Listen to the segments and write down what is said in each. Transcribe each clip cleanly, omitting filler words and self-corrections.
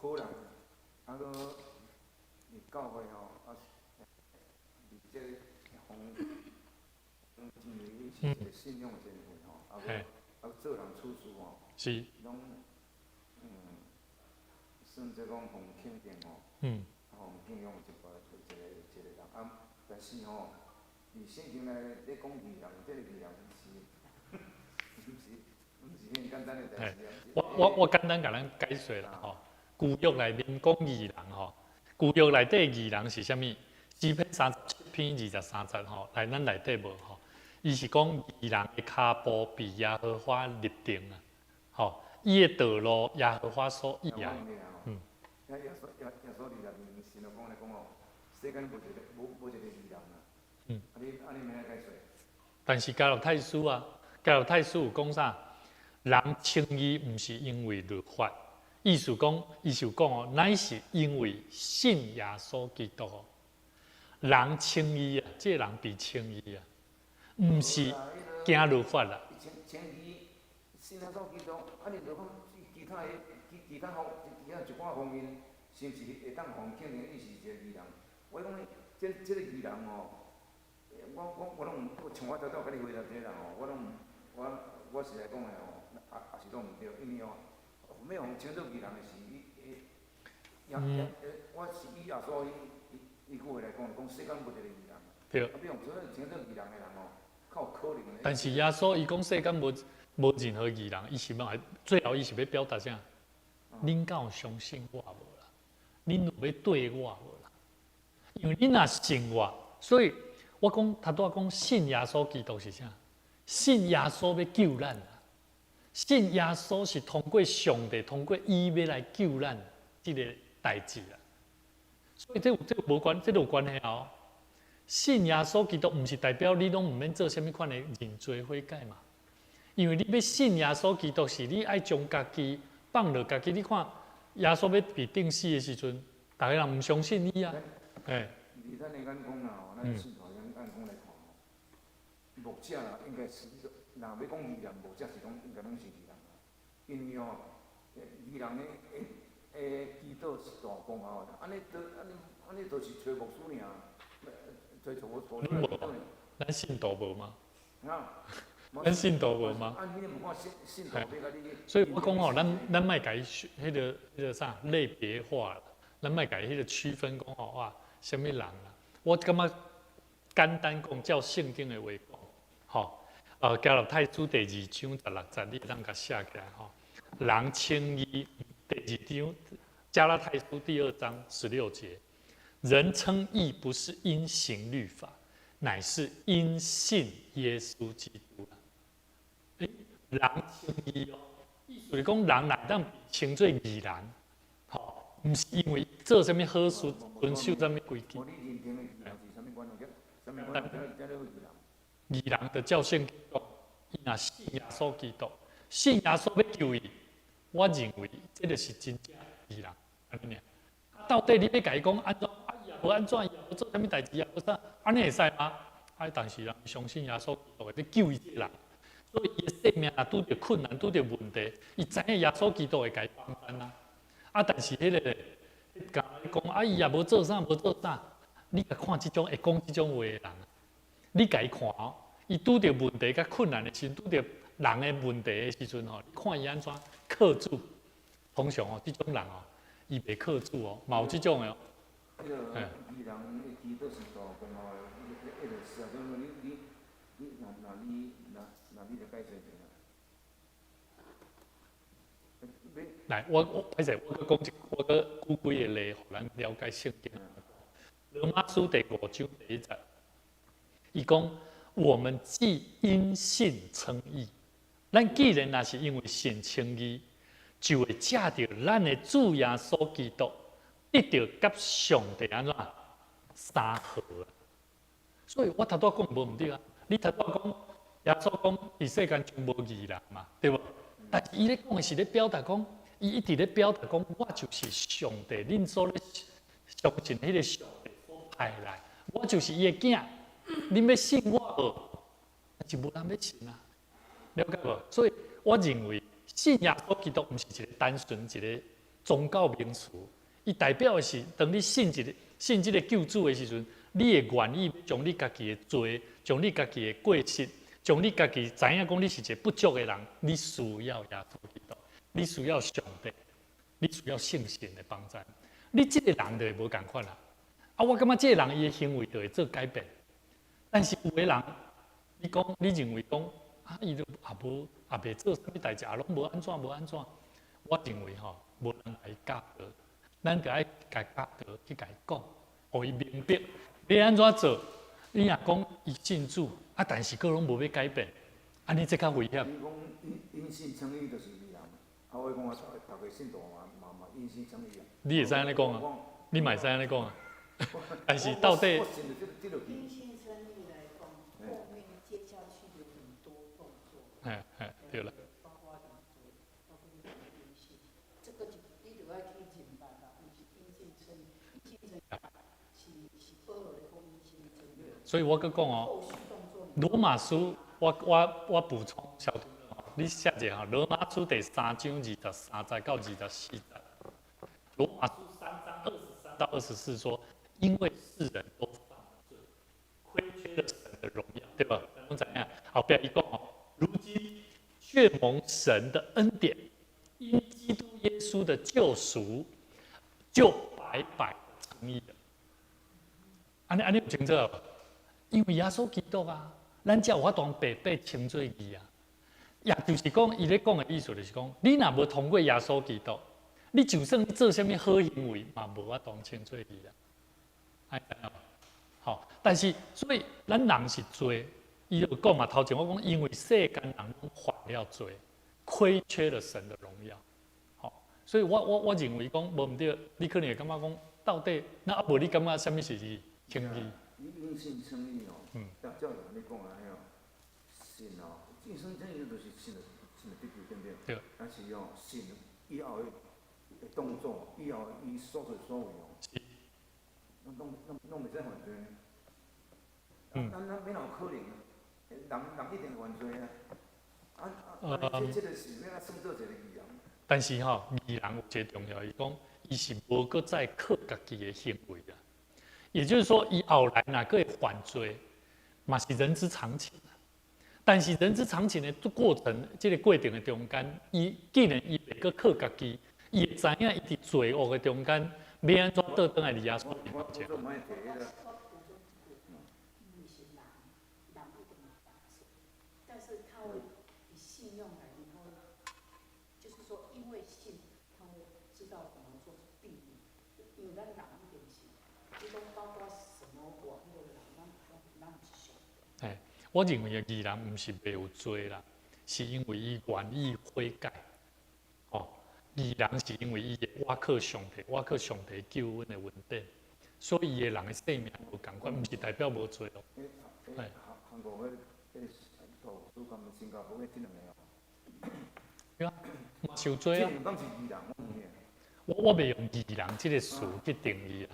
好人，啊，閣佇教會吼，啊，佇這個方，因為伊是一個信仰的前輩吼，啊，閣啊做人處事吼，攏算做講予肯定吼，啊，予敬仰一個一個一個人啊，但是吼，佇聖經內咧講義人，這個義人是，毋是毋是遐簡單的代誌啊。我簡單共咱解說啦吼。舊約內面講義人吼，舊約內底義人是啥物？詩篇37篇23節吼，來咱內底無吼？伊是講義人的跤步被耶和華立定啊，吼，伊的道路耶和華所喜愛。耶穌耶耶穌佇內面神就講來講吼，世間無一個無無一個義人啊。啊你啊你免解說。但是加拉太書啊，加拉太書有講啥？人稱義毋是因為律法，意思講，伊是講哦，乃是因為信耶穌基督哦。人稱義啊，這個人被稱義啊，毋是行律法啦。稱稱義，信耶穌基督，啊你就講其他的其其他方其他一寡方面，是毋是會當予肯定伊是一個義人？我講這這個義人吼，我我我攏毋，像我拄拄共你回答這個人吼，我攏我我實在講的吼，也也是攏毋對，因為吼，欲予稱做義人的是伊伊，耶耶，我是以耶穌伊伊句話來講，講世間無一個義人。啊，欲予稱做義人的人吼，較有可能。但是耶穌伊講世間無無任何義人，伊是欲最後伊是欲表達啥？恁敢有相信我無啦？恁有欲綴我無啦？因為恁若信我，所以我講頭拄仔講信耶穌基督是啥？信耶穌欲救咱啊！信耶穌是通過上帝，通過伊欲來救咱這個代誌啊！所以這有這無關，這有關係哦。信耶穌基督毋是代表你攏毋免做啥物款的認罪悔改嘛？因為你欲信耶穌基督，是你愛將家己放落家己。你看耶穌欲被釘死的時陣，逐个人毋相信伊啊。嘿。以咱的眼光啦吼，咱信徒的眼光來看吼，牧者啦，應該是，若欲講義人，牧者是攏應該攏是義人啦。因為吼，義人的的祈禱是大功效的，按呢都按呢按呢，就是揣牧師爾，揣錯錯無，咱信徒無嗎？咱信徒無嗎？所以我講吼，咱咱莫共伊彼個彼個啥類別化，咱莫共伊彼個區分講吼哇，啥物人啦？我感覺簡單講，照聖經的話講，吼，加拉太書第二章16節，你會當共寫起來吼。人稱義，第二章，加拉太書第二章16節，人稱義不是因行律法，乃是因信耶穌基督。欸，人稱義哦，意思是講人若當稱做義人，吼，毋是因為做啥物好事，遵守啥物規矩。義人的教聖講，伊若信耶穌基督，信耶穌欲救伊，我認為這就是真正義人。按呢爾，到底你欲共伊講按怎？啊，伊也無按怎，伊也無做啥物代誌啊，無啥，按呢會使嗎？啊，但是人相信耶穌基督會救伊這個人，所以伊的生命若拄著困難、拄著問題，伊知影耶穌基督會共伊幫助啊。啊，但是彼個共伊講啊，伊也無做啥，無做啥，你共看這種會講這種話的人，你共伊看哦，伊拄著問題佮困難的時陣，拄著人的問題的時陣吼，你看伊按怎靠主。通常哦，這種人哦，伊袂靠主哦，嘛有這種的哦。彼個義人的祈禱是大功效的，彼個是啊，你你你若若你若若你來解釋者啦。來，我我歹勢，我閣講一，我閣舉幾個例，予咱了解聖經。羅馬書第五章第一節，伊講：我們既因信稱義，咱既然若是因為信稱義，就會藉著咱的主耶穌基督，得著佮上帝按怎相和。所以我頭拄仔講無毋對啊！你頭拄仔講耶穌講，佇世間上無義人嘛，對無？但是伊咧講的是咧表達講，伊一直咧表達講，我就是上帝，恁所咧相信彼個上帝所派來，我就是伊的囝，恁欲信我無？但是無人欲信啊，了解無？所以我認為。信耶穌基督毋是一個單純一個宗教名詞，伊代表的是，當你信一個信這個救主的時陣，你會願意將你家己的罪，將你家己的過失，將你家己知影講你是一個不足的人，你需要耶穌基督，你需要上帝，你需要聖神的幫助。你這個人就會無仝款啦。啊，我感覺這個人伊的行為就會做改變。但是有的人，你講你認為講啊，伊都也無也袂做啥物代志，也攏無按怎無按怎。我認為吼，無人共伊教導，咱就愛共教導去共伊講，予伊明白欲按怎做。你若講伊信主，啊，但是閣攏無欲改變，按呢這較危險。你講因因信稱義就是義人，啊，我講啊，逐個信徒嘛嘛嘛因信稱義啊。你會使按呢講啊？你嘛會使按呢講啊？但是到底，因信稱義來講，後面接下去有很多動作。嘿嘿，對啦。包括認罪，包括你因信，這個就你就愛去認捌啦，毋是因信稱義，因信稱義是保羅咧講因信稱義。所以我閣講哦，羅馬書，我補充小圖，你寫者吼，羅馬書第三章23節到24節。羅馬書3章23到24說，因為世人都犯罪，虧缺了神的榮耀，對吧？攏知影？後壁伊講哦，如今卻蒙神的恩典，因基督耶穌的救贖，就白白稱義了。按呢按呢有清楚？因為耶穌基督啊，咱才有法度白白稱做義啊。也就是講，伊咧講的意思就是講，你若無通過耶穌基督，你就算做啥物好行為，嘛無法度稱做義啊。愛知影無？好，但是所以咱人是罪，伊就講嘛，頭前我講，因為世間人攏犯了罪，虧缺了神的榮耀。好，所以我認為講無毋對，你可能會感覺講，到底那啊無你感覺啥物是稱義？因信稱義哦，照照按呢講按呢哦，信哦，因信稱義就是信了信了得救，對毋對？對。但是哦，信以後的動作，以後伊所作所為哦，攏袂使犯罪。咱咱欲哪有可能？人人一定會犯罪啊！啊啊！這個是欲按怎算做一個義人？但是吼，義人有一個重要，伊講伊是無閣再靠家己的行為啊。也就是說，伊後來若閣會犯罪，嘛是人之常情。但是人之常情的過程，這個過程的中間，伊既然伊袂閣靠家己，伊會知影伊佇罪惡的中間，欲按怎倒轉來佇耶穌面前。我補充這個，毋是人，人一定會犯錯，但是他會以信用來，他會，就是說，因為信，他會知道怎麼做避免，因為咱人一定是，你講包括什麼網絡人，咱毋是上帝。嘿，我認為義人毋是袂有罪啦，是因為伊願意悔改。哦，義人是因為伊會倚靠上帝，倚靠上帝救恩的恩典，所以伊的人的生命無仝款，毋是代表無罪哦。欸，韓國彼個圖書館新加坡彼這兩個哦。對啊，嘛是有罪啊。這兩個是義人，我問你。我袂用義人這個詞去定義啊。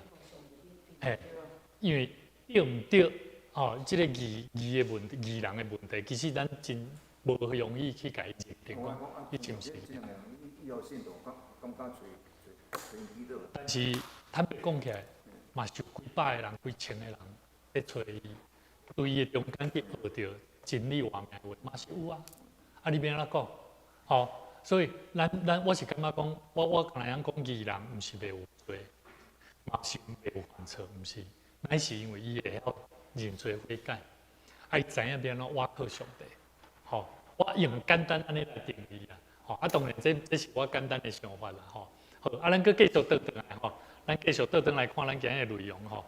嘿，因為對毋對？哦，這個義義的問題，義人的問題，其實咱真無容易去共伊認定講，伊是毋是。但是坦白講起來，嘛是有幾百個人、幾千個人咧揣伊，對伊的中間去學著真理活命話，嘛是有啊。啊，你欲按怎講？吼，所以咱我是感覺講，我敢若講義人，毋是袂有罪，嘛是袂有犯錯，毋是，乃是因為伊會曉認罪悔改，啊，伊知影欲按怎倚靠上帝。吼，我用簡單按呢來定義啦。吼，啊，當然這是我簡單的想法啦。吼，好，啊，咱閣繼續倒轉來吼，咱繼續倒轉來看咱今日的內容吼。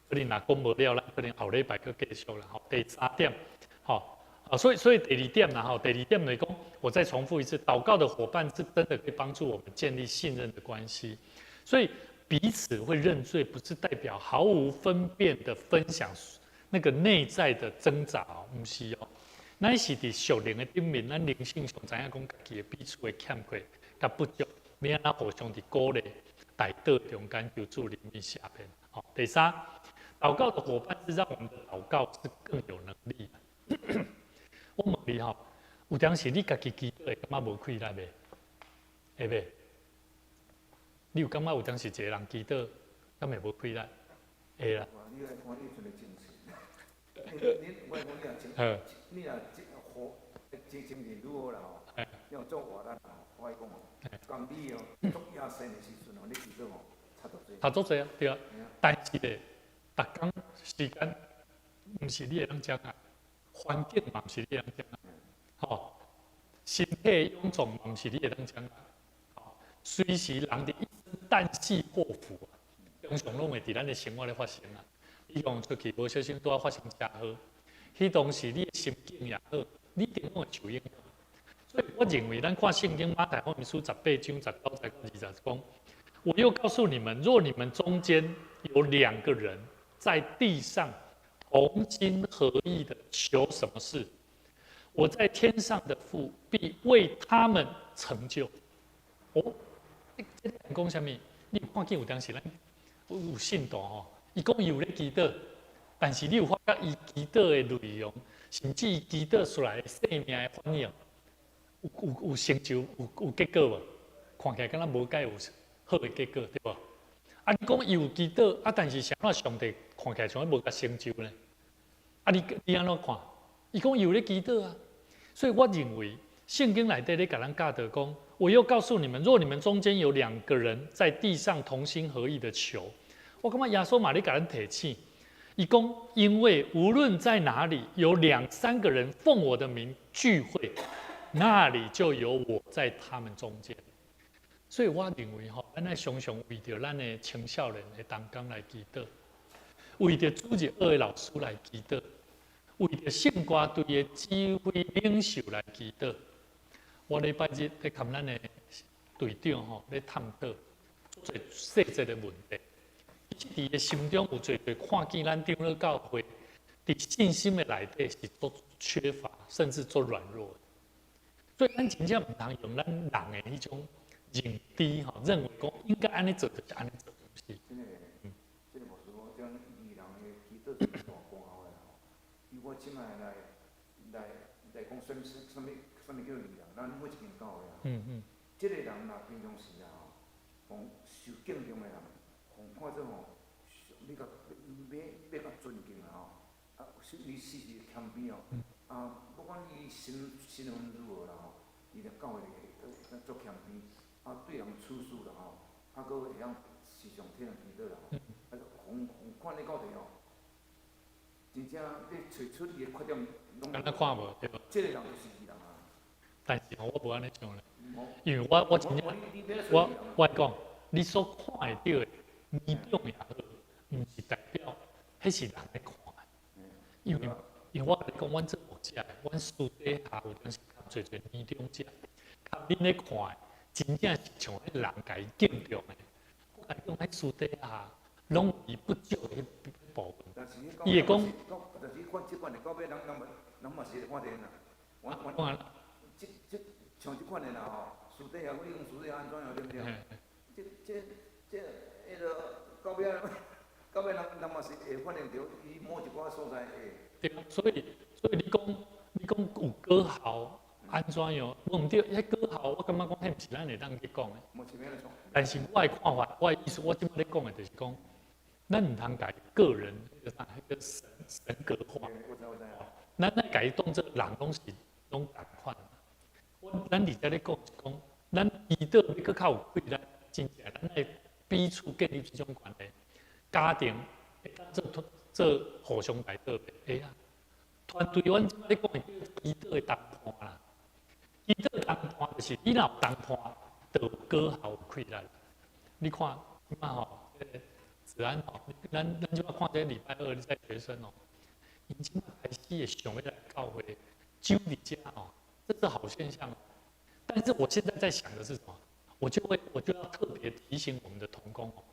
可能若講無了，咱可能後禮拜閣繼續啦。吼，第三點，吼，啊，所以第二點啦，吼，第二點來講，我再重複一次，禱告的夥伴是真的可以幫助我們建立信任的關係，所以彼此會認罪，不是代表毫無分辨的分享那個內在的掙扎哦，毋是哦，乃是佇屬靈的頂面，咱靈性上知影講家己的彼此的欠缺佮不足，欲按怎互相佇鼓勵、代禱中間求主憐憫赦免。好，第三，禱告的夥伴是讓我們的禱告是更有能力的。我問你吼，有當時你家己祈禱會感覺無氣力袂？會袂？你有感覺有當時一個人祈禱，敢會無氣力？會啦。你來看你像咧精神，你我講你若精，你若精好精精神愈好啦吼，你若做活力吼，我講哦，講你哦，做野生的時陣哦，你祈禱吼，差足濟。差足濟啊，對啊。但是咧，逐工時間毋是你會當掌握，環境嘛毋是你會當掌握，吼，身體臃腫嘛毋是你會當掌握，吼，隨時人佇一生旦夕禍福啊，常常攏會佇咱的生活咧發生啊。你講出去無小心拄仔發生車禍，彼當時你的心境也好，你一定攏會受影響。所以我認為，咱看聖經馬太福音書18章19節到20講，我又告訴你們，若你們中間有兩個人在地上同心合意的求什麼事，我在天上的父必為他們成就。哦，這個講啥物？你有看見有當時咱有信徒吼，伊講伊有咧祈禱，但是你有發覺伊祈禱的內容，甚至伊祈禱出來的生命的反應，有成就，有結果無？看起來敢若無蓋有好的結果，對無？啊，你講伊有祈禱，啊，但是啥物上帝看起來像無共成就呢？啊，你按怎看？伊講伊有咧祈禱啊，所以我認為聖經內底咧共咱教導講，我又告訴你們，若你們中間有兩個人在地上同心合意的求，我感覺耶穌嘛咧共咱提醒，伊講，因為無論在哪裡有兩三個人奉我的名聚會，那裡就有我在他們中間。所以我認為吼，咱愛常常為著咱的青少年的同工來祈禱，為著主日學的老師來祈禱，為著聖歌隊的指揮領袖來祈禱。我禮拜日咧共咱的隊長吼咧探討足濟細節的問題。其實佇伊的心中有濟濟看見咱長老教會佇信心的內底是足缺乏，甚至足軟弱的。所以咱真正毋通用咱人的彼種認知吼，認為講應該按呢做就是按呢做，毋是。真的，這個牧師講，這義人的祈禱是大關後的吼。以我這擺來講，啥物啥物啥物叫義人？咱每一間教會啊，這個人若平常時啊吼，予受敬重的人，予看做吼，你共欲共尊敬啊吼，啊，伊時時謙卑哦，啊，不管伊身份如何啦吼，伊佇教會會足謙卑，啊，對人處事啦吼，啊，閣會曉時常替人祈禱啦吼，啊，予看咧到底吼，真正你揣出伊的缺點，攏敢若看無對無？這個人就是義人啊。但是吼，我無按呢想咧，因為我真正我講，你所看會著的年長也好，毋是代表彼是人咧看的，因為我共你講，阮做牧者的，阮私底下有當時較濟濟年長者，較恁咧看的，真正是像彼人共伊敬重的。我共你講，彼私底下攏有伊不足的彼部分。伊會講，但是款這款的到尾，人嘛是會看見啦。我這像這款的啦吼，私底下你講私底下按怎樣對毋對？這彼個到尾人嘛是會發現著，伊某一寡所在會。對，所以你講有果效按怎樣？無毋對，彼果效我感覺講，彼毋是咱會當去講的。但是我的看法，我的意思，我這擺咧講的就是講，咱毋通共個人彼個啥，彼個神格化。咱愛共伊當做人攏是攏仝款。咱佇遮咧講是講，咱祈禱欲閣較有氣力，真正咱愛彼此建立這種關係，家庭會當做互相代禱的，會啊。團隊，阮這擺咧講的叫祈禱的同伴啦。祈禱的同伴就是你若有同伴，就有果效有氣力。你看，這擺吼，這個子安吼，咱這擺看這禮拜二在學生哦，𪜶這擺開始會想欲來教會，守佇遮吼，這是好現象。但是我現在在想的是什麼？我就要特別提醒我們的同工哦，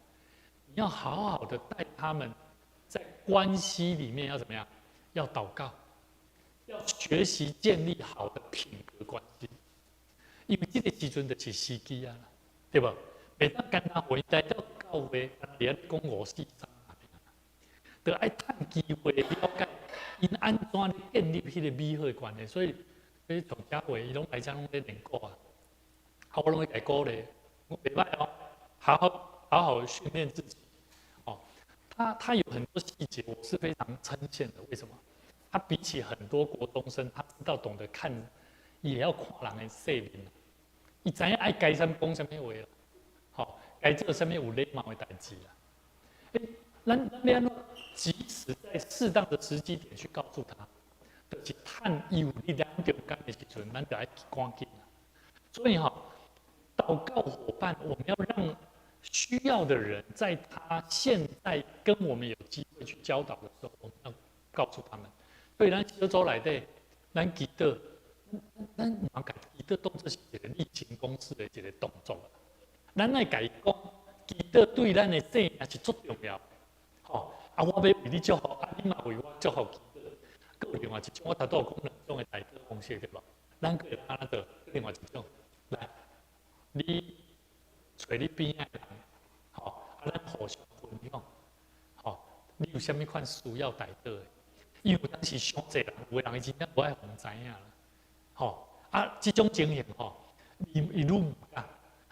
你要好好的帶他們，在關係裡面要怎麼樣？要禱告，要學習建立好的品格關係。因為這個時陣就是時機啊，對無？袂當干焦回來到教會，佇遐講五四三，就愛趁機會了解𪜶按怎咧建立彼個美好的關係。所以你從家偉伊攏來遮攏咧練鼓啊，啊，我攏會共伊鼓勵，我袂䆀哦，好好好好訓練自己，哦，他有很多細節，我是非常稱羨的。為什麼？他比起很多國中生，他知道懂得看，也要看人的世面，伊知影愛該啥物講啥物話啦，吼，該做啥物有禮貌的代誌啦。欸，咱欲按怎及時在適當的時機點去告訴他，就是趁伊有力量中間的時陣，咱就愛趕緊。所以哈，禱告夥伴，我們要讓需要的人，在他現在跟我們有機會去教導的時候，我們要告訴他們。所以咱小組內底，咱祈禱，咱毋通共祈禱當做是一個例行公事的一個動作。咱愛共伊講，祈禱對咱的生命是足重要的。吼，啊，我欲為你祝福，啊，你嘛為我祝福祈禱。閣有另外一種，我頭拄有講兩種的代禱方式對無？咱閣會按怎做？另外一種，來，你揣你邊仔的人，吼，啊，咱互相分享，吼，你有啥物款需要代禱的？因為有當時傷濟人，有的人伊真正無愛予人知影啦，吼，啊，這種情形吼，伊伊愈毋敢。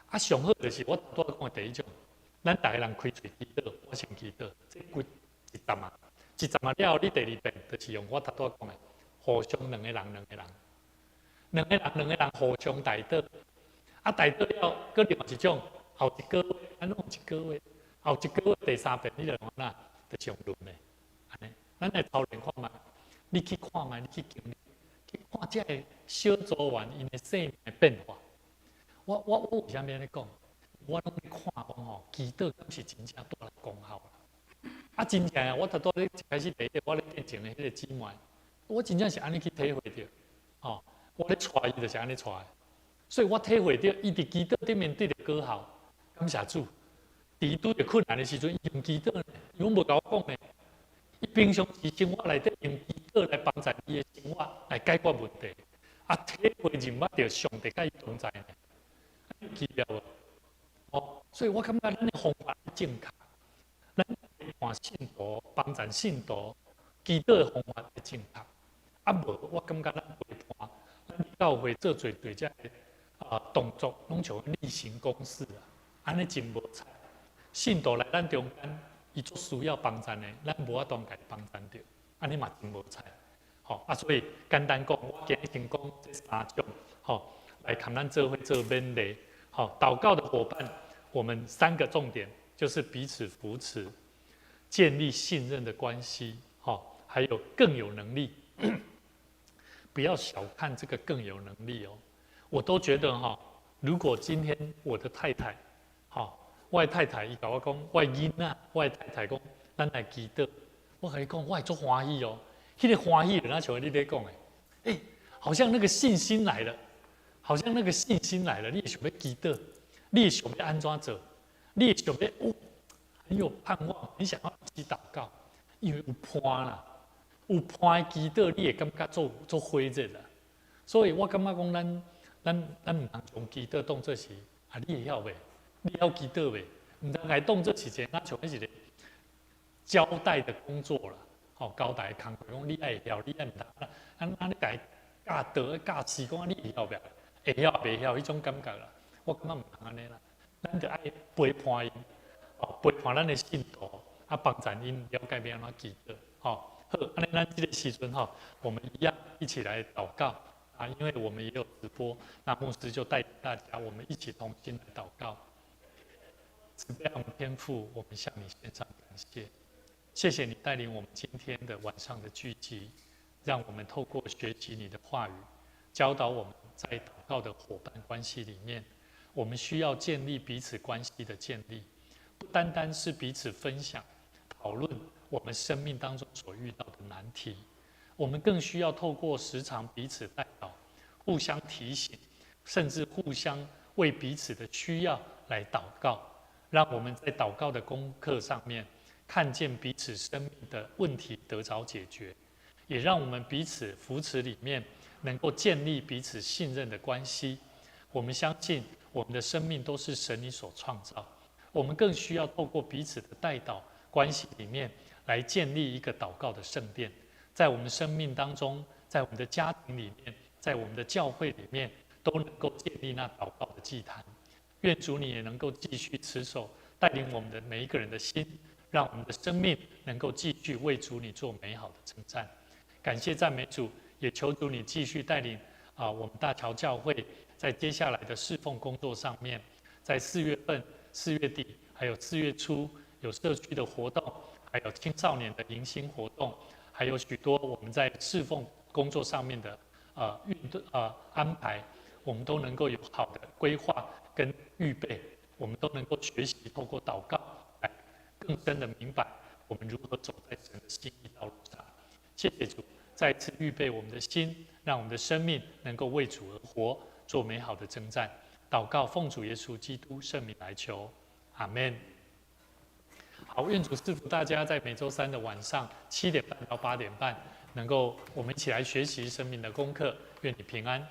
啊，上好就是我頭拄仔講的第一種，咱逐个人開喙祈禱，我先祈禱，這幾一站啊，一站啊了後，你第二遍就是用我頭拄仔講的，互相兩個人兩個人，兩個人兩個人互相代禱，啊代禱了，閣另外一種，後一個月，按怎一個月，後一個月第三遍，你就用按怎，就是用輪的，按呢，咱來操練看覓，你去看覓，你去經歷，去看這个小組員𪜶的生命的變化。我為啥物按呢講？我攏咧看講吼，祈禱敢是真正帶來功效啦。啊，真正啊，我頭拄咧一開始第一個我咧見證的彼個姊妹，我真正是按呢去體會著，吼，我咧帶伊就是按呢帶的，所以我體會著，伊佇祈禱頂面得著果效，感謝主。佇伊拄著困難的時陣，伊用祈禱呢，伊攏無共我講呢。伊平常時生活內底用祈禱來幫助伊的生活來解決問題，啊，體會認捌著上帝佮伊同在呢，奇妙無？哦，所以我感覺咱的方法正確，咱陪伴信徒、幫助信徒祈禱的方法正確。啊無，我感覺咱陪伴，咱教會做濟濟這个啊動作，攏像例行公事啊，按呢真無彩。信徒來咱中間，伊足需要幫贊的，咱無法度共伊幫贊著，按呢嘛真無彩。吼啊，所以簡單講，我今日先講這三種，吼，來共咱做伙做勉勵。好，禱告的夥伴，我們三個重點就是彼此扶持，建立信任的關係，好，還有更有能力。不要小看這個更有能力哦，我都覺得哈，如果今天我的太太，哈，我的太太伊共我講，我的囡仔，我的太太講，咱來祈禱，我共你講，我會足歡喜哦，彼個歡喜就若像你咧講的，欸，好像那個信心來了，好像那個信心來了，你會想欲祈禱，你會想欲按怎做，你會想欲哦，很有盼望，你想要一起禱告，因為有伴啦。有伴祈禱，你會感覺足足火熱啦。所以我感覺講，咱毋通將祈禱當做是啊，你會曉袂？你會曉祈禱袂？毋通共伊當做是一個，若像彼一個交代的工作啦。吼，交代的工課，講你愛會曉，你愛毋通啊，按呢共伊教導教示，講你會曉袂？會曉袂曉彼種感覺啦。我感覺毋通按呢啦，咱著愛陪伴𪜶，哦，陪伴咱的信徒，啊，幫助𪜶了解欲按怎祈禱，吼。好，按呢咱這個時陣哈，我們一樣一起來禱告啊，因為我們也有直播，那牧師就帶大家，我們一起同心來禱告。慈悲我們天父，我們向你獻上感謝，謝謝你帶領我們今天的晚上的聚集，讓我們透過學習你的話語，教導我們在禱告的夥伴關係裡面，我們需要建立彼此關係的建立，不單單是彼此分享、討論我們生命當中所遇到的難題，我們更需要透過時常彼此代禱，互相提醒，甚至互相為彼此的需要來禱告，讓我們在禱告的功課上面看見彼此生命的問題得著解決，也讓我們彼此扶持裡面能夠建立彼此信任的關係。我們相信我們的生命都是神你所創造，我們更需要透過彼此的代禱關係裡面，來建立一個禱告的聖殿，在我們生命當中，在我們的家庭裡面，在我們的教會裡面都能夠建立那禱告的祭壇。願主你也能夠繼續持守帶領我們的每一個人的心，讓我們的生命能夠繼續為主你做美好的征戰。感謝讚美主，也求主你繼續帶領啊，我們大橋教會在接下來的侍奉工作上面，在4月份、4月底還有4月初有社區的活動，還有青少年的迎新活動，還有許多我們在侍奉工作上面的運動安排，我們都能夠有好的規劃跟預備，我們都能夠學習透過禱告來更深的明白我們如何走在神的心意道路上。謝謝主，再次預備我們的心，讓我們的生命能夠為主而活，做美好的征戰。禱告奉主耶穌基督聖名來求，阿門。好，願主賜福大家，在每週三的晚上7點半到8點半，能夠我們一起來學習生命的功課。願你平安。